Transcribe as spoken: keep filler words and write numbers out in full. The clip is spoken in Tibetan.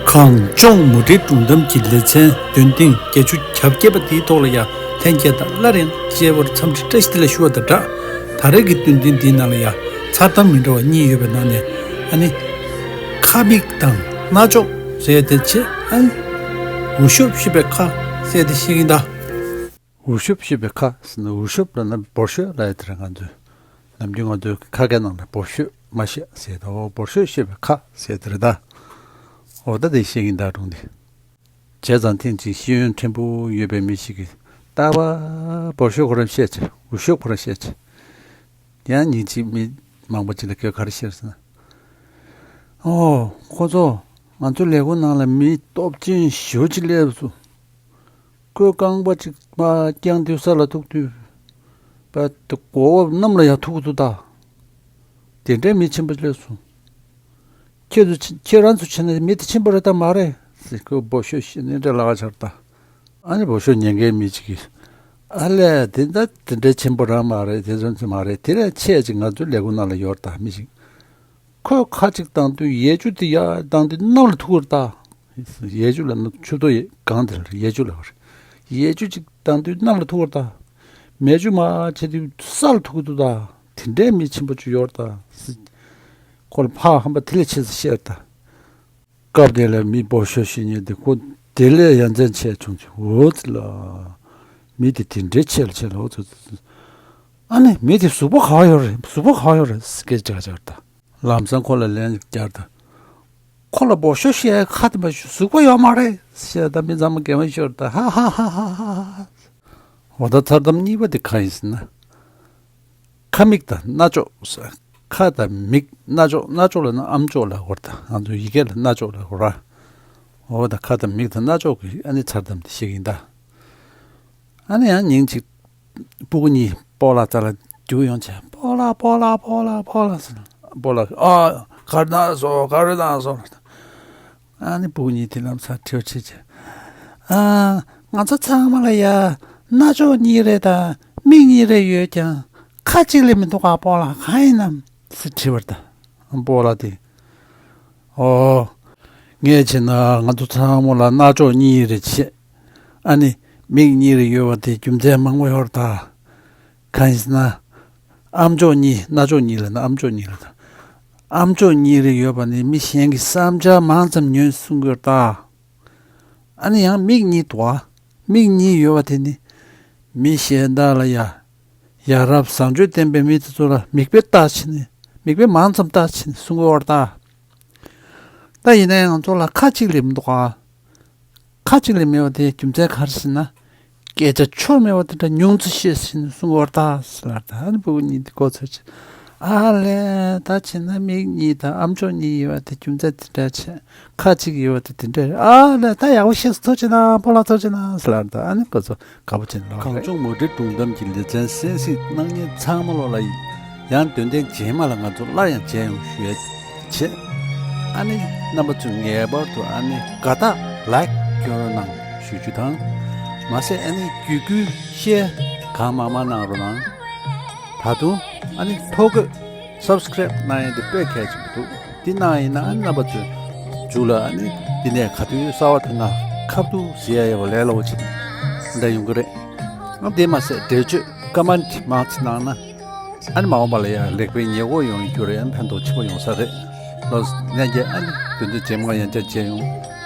གངས་ལྗོངས་མུ་འབྲེལ་སྒྲུང་གཏམ་གྱི་ལེ་ཚན་འདོན་ཐེངས་བརྒྱད་ཅུ་གྱ་བརྒྱད་པ་དེའི་ཐོག་ལ་ཡང་ལྷན་རྒྱས་དང་སླར་ཡང་མཇལ་བར་འཚམས་འདྲི་བཀྲ་ཤིས་བདེ་ལེགས་ཞུ་བ་དང་སྦྲགས། ད་རེས་ཀྱི་འདོན་ཐེངས་འདིའི་ནང་ལ་ཡང་མཚར་གཏམ་མི་འདྲ་བ་གཉིས་ཡོད་པའི་ནང་ནས། ཨ་ནི། ཁ་མིག་དང་རྣ་ཅོག་ཟེར་དེ་བྱས། ཨ་ནི། འུར་ཤོབ་ཤོབ་པའི་ཁ་ཟེར་དེ་བཤད་ཀྱིན་གདའ། འུར་ཤོབ་ཤོབ་པའི་ཁ་ཟེར་ན། འུར་ཤོབ་ལབ་ན་འབོར་ཤོད་ལབ་ཡ་དེ་རེད། ང་ཚོའི་ནམ་རྒྱུན་ང་ཚོའི་ཁ་སྐད་ནང་ལ་འབོར་ཤོད་མ་བཤད་ཟེར་དོ། འོ་འབོར་ཤོད་ཤོབ་པའི་ཁ་ཟེར་དེ་རེད་ད། འོ་ད་དེ་བཤད་ཀྱིན་གདའ་སྒྲུང་འདི། བྱས་ཙང་ཐེངས་གཅིག་ཤེས་ཡོན་ཕྲན་བུ་ཡོད་པའི་མི་ཞིག་གིས་རྟག་པར་འབོར་ཤོད་ཁོ་རང་བཤད་བྱས། འུར་ཤོབ་ཁོ་རང་བཤད་བྱས། ཡང་ཉིན་གཅིག་མི་མང་པོ་ཅིག་ལ་ཁོས་ག་རེ་བཤད་ཟེར་ན། ཨོ། ཁོ་ཚོ་ང་ཚོའི་ལས་ཁུངས་ནང་ལ་མི་སྟོབས་ཆེན་ཞེ་པོ་ཅིག་སླེབས་སོང་། ཁོས་རྐང་པ་གཅིག་མར་བརྐྱངས་དུས་ས་ལ་ཐུག་དུས། པ་དེ་མགོ་བོ་གནམ་ལ་ཡར་ཐུག་འདུག་ད། དེ་འདྲའི་མི་ཆེན་པོ་སླེབས་སོང་། ཁྱེད་ཚོ་ཕྱིན། ཁྱེད་རང་ཚོ་ཕྱིན་ན་མི་དེ་ཆེན་པོ་རེད་ད་མ་རེད་ཟེར། ཁོས་འབོར་ཤོད་བཤད་ནས་འདྲ་ལབ་ཆགས་ད། ཨ་ནི་འབོར་ཤོད་ཉན་མཁན་མི་གཅིག་གིས། ཨ་ལས། དེ་ད་དེ་འདྲའི་ཆེན་པོ་རང་མ་རེད། དེ་ཚོ་མ་རེད། དེ་ལས་ཆེ་ཅིག་ང་ཚོའི་ལས་ཁུངས་ནང་ལ་ཡོད་ད་མི་ཞིག་ཁོས་ཁ་ཅིག་བཏང་དུས་ཡལ་ཆུ་དེ་ཡར་བཏང་དུས་གནམ་ལ་ཐུག་པ་རེད་ད། ཡལ་ཆུ་ལབ་ན་ཆུ་ཐོག་ཡལ་གང་དེ་ལ་ཡལ་ཆུ་ལབ་པ་རེད། ཡལ་ཆུ་ཅིག་བཏང་དུས་གནམ་ལ་ཐུག་པ་རེད་ད། མལ་ཆུ་མར་ཆད་དུས་ས་ལ་ཐུག་གི་འདུག་ད། དེ་འདྲའི་མི་ཆེན་པོ་ཅིག་ཡོད་རེད་ད། ཁོ་ལ་ཕར་ཧམ་པ་དེ་ལས་ཆེ་ཙམ་བཤད་རེད་ད། སྐབས་དེ་ལ་མི་འབོར་ཤོད་བཤད་མཁན་དེ་ཁོ་དེ་ལས་ཡ་མཚན་ཆེ་བྱུང་ཚེ། འོ་ཙི་ལ། མི་དེ་དེ་འདྲའི་ཆེ་ལ་ཆེ་ལ། འོ་ཙི་ཙི་ཙི། ཨ་ནི་མི་དེ་གཟུགས་པོ་ག་པར་ཡོད་རེད། གཟུགས་པོ་ག་པར་ཡོད་རེད་ཟེར་སྐད་ཆ་བརྒྱབ་ད། ལམ་སང་ཁོ་ལ་ལན་བརྒྱབ་ད། ཁོ་ལ་འབོར་ཤོད་བཤད་ཁ་དེ་མ་གཟུགས་པོ་ཡོད་མ་རེད་ཟེར་ད། མི་ཚང་མ་གད་མོ་ཤོར་ད། ཧ་ཧ་ཧ་ཧ་ཧ་ཧ། འོ་ད་མཚར་གཏམ་གཉིས་པ་དེ་གང་ཡིན་ཟེར་ན། ཁ་མིག་དང་རྣ་ཅོག་ཟེར། ཁ་དང་མིག། རྣ་ཅོག་རྣ་ཅོག་ལབ་ན་ཨམ་ཅོག་ལབ་དགོས་རེད་ད། ང་ཚོ་ཡི་གེ་ལ་རྣ་ཅོག་ལབ་དགོས་རེད། འོ་ད་ཁ་དང་མིག་དང་རྣ་ཅོག་གི་ཨ་ནི་མཚར་གཏམ་དེ་བཤད་ཀྱིན་གདའ། ཨ་ནི་ཡང་ཉིན་གཅིག་སྤུ་གུ་གཉིས་སྤོ་ལགས་རྩ་ལ་རྒྱུགས་ཡོང་བྱས། སྤོ་ལགས་སྤོ་ལགས་སྤོ་ལགས་སྤོ་ལགས་ཟེར། སྤོ་ལགས་ཨ་ག་རེ་གནང་སོང་། ག་རེ་གནང་སོང་། ཨ་ནི་སྤུ་གུ་གཉིས་དེ་ལམ་སང་འཁྲིལ་བྱས་བྱས། ཨ། ང་ཚོ་ཚང་མ་ལ་ཡ་རྣ་ཅོག་གཉིས་རེ་དང་མིག་གཉིས་རེ་ཡོད་ཀྱང་ཁ་གཅིག་ལས་མི་འདུག་ག་སྤོ་ལགས། གང་ཡིན་ནམ་ཟེར་དྲིས་པ་རེད་ད། སྤོ་ལགས་དེ། ཨོ། ངས་བྱས་ན་ང་ཚོ་ཚང་མ་ལ་རྣ་ཅོག་གཉིས་རེ་བྱས། ཨ་ནི་མིག་གཉིས་རེ་ཡོད་པ་དེ་རྒྱུ་མཚན་མང་པོ་ཡོད་རེད་ད། གང་ཡིན་ཟེར་ན། ཨམ་ཅོག་གཉིས། རྣ་ཅོག་གཉིས་ལབ་ན་ཨམ་ཅོག་གཉིས་ལབ་ད། ཨམ་ཅོག་གཉིས་རེ་ཡོད་པ་ནི་མི་གཞན་གྱི་བསམ་འཆར་མང་ཙམ་ཉན་གསུང་གི་ཡོད་རེད་ད། ཨ་ནི་ཡང་མིག་གཉིས་འདུག་ག་མིག་གཉིས་ཡོད་པ་དེ་ནི། མི་གཞན་དག་ལ་ཡ། ཡ་རབས་བཟང་སྤྱོད་ལྡན་པའི་མི་དེ་ཚོ་ལ་མིག་དཔེ་ལྟ་བྱས་ནས། མིག་དཔེ་མང་ཙམ་ལྟ་བྱས་ནས་གསུང་གི་ཡོད་རེད་ད། ད་ཡིན་ན་ཡང་ང་ཚོ་ལ་ཁ་གཅིག་ལས་མི་འདུག་ག་ཁ་གཅིག་ལས་མེད་པ་དེ་རྒྱུ་མཚན་ག་རེ་ཟེར་ན། སྐད་ཆ་ཆོ་མེད་པ་དེ་འདྲ་ཉུང་ཙམ་བཤད་ཟིན་གསུང་བར་ཐག་ཟེར་ལ། ད་ནི་སྤུ་གུ་གཉིས་དེ་མགོ་ཚོས་བྱས། ཨ་ལས། ད་བྱས་ན་མིག་གཉིས་དང་ཨམ་ཅོག་གཉིས་ཡོད་པ་དེ་རྒྱུ་མཚན་དེ་འདྲ་བྱས། ཁ་གཅིག་ཡོད་པ་དེ་དེ་འདྲ་རེད། ཨ་ལས། ད་ཡག་པོ་བཤད་སོང་། ཐུགས་རྗེ་གནང་། སྤོ་ལགས་ཐུགས་རྗེ་གནང་ཟེར་ལ། ད་ཨ་ནི་མགོ་ཚོས་དགའ་པོ་བྱས་ནས་ལོག་གངས་རེད། ལྗོངས་མུ་འབྲེལ་སྒྲུང་གཏམ་གྱི་ལེ་ཚན་གསན་གཟིགས་གནང་མཁན་ཚང་མ་ལོ་ལ་ཡང་འདོན་ཐེངས་རྗེས་མ་ལ་ང་ཚོ་སླར་ཡང་མཇལ་ཡོང་ཞུ་ཡ་བྱེད། ཨ་ནི་རྣམ་པ་ཚོས་ངེས་པར་དུ་ཨ་ནི་དགའ་རྟགས་ལའིཀ་སྐྱོན་རོགས་གནང་ཞུ་རྒྱུ་དང་། མ་ཟད་ཨ་ནི་བརྒྱུད་སྐུལ་ཤེར་གང་མང་མང་གནང་རོགས་གནང་། ད་དུང་ཨ་ནི་ཐོ་འགོད་སབ་སི་ཀ་རེབ་གནང་ཡ་དེ་དཔེ་གལ་ཆེན་པོ་འདུག་དེ་གནང་ཡིན་ན་ཨ་ནི་རྣམ་པ་ཚོས་མཇུག་ལ་ཨ་ནི་འདི་ནས་ག་དུས་གསར་པ་དེ་ང་ཁ་ཐུག་ཟེར་ཡ་ཡོད་པ་ལས་སླ་པོ་ཅིག་འདྲ་ཡོང་གི་རེད། ཨ་དེ་མ་ཟད་འགྲེལ་བརྗོད་ཀ་མན་ཊི་མང་ཙམ་གནང་ན། ཨ་ནི་མ་འོངས་པ་ལ་ཡང་ལེགས་སྤེལ་ཉེས་འགོག་ཡོང་རྒྱུ་རེད། ཨ་ནི་ཕན་ཐོགས་ཆེན་པོ་ཡོང་ས་རེད། ལགས་སོ། ལྷན་རྒྱས་ཨ་ནི་དོན་དུ་རྗེས་མ་ཡང་བསྐྱར་མཇལ་ཡོང་།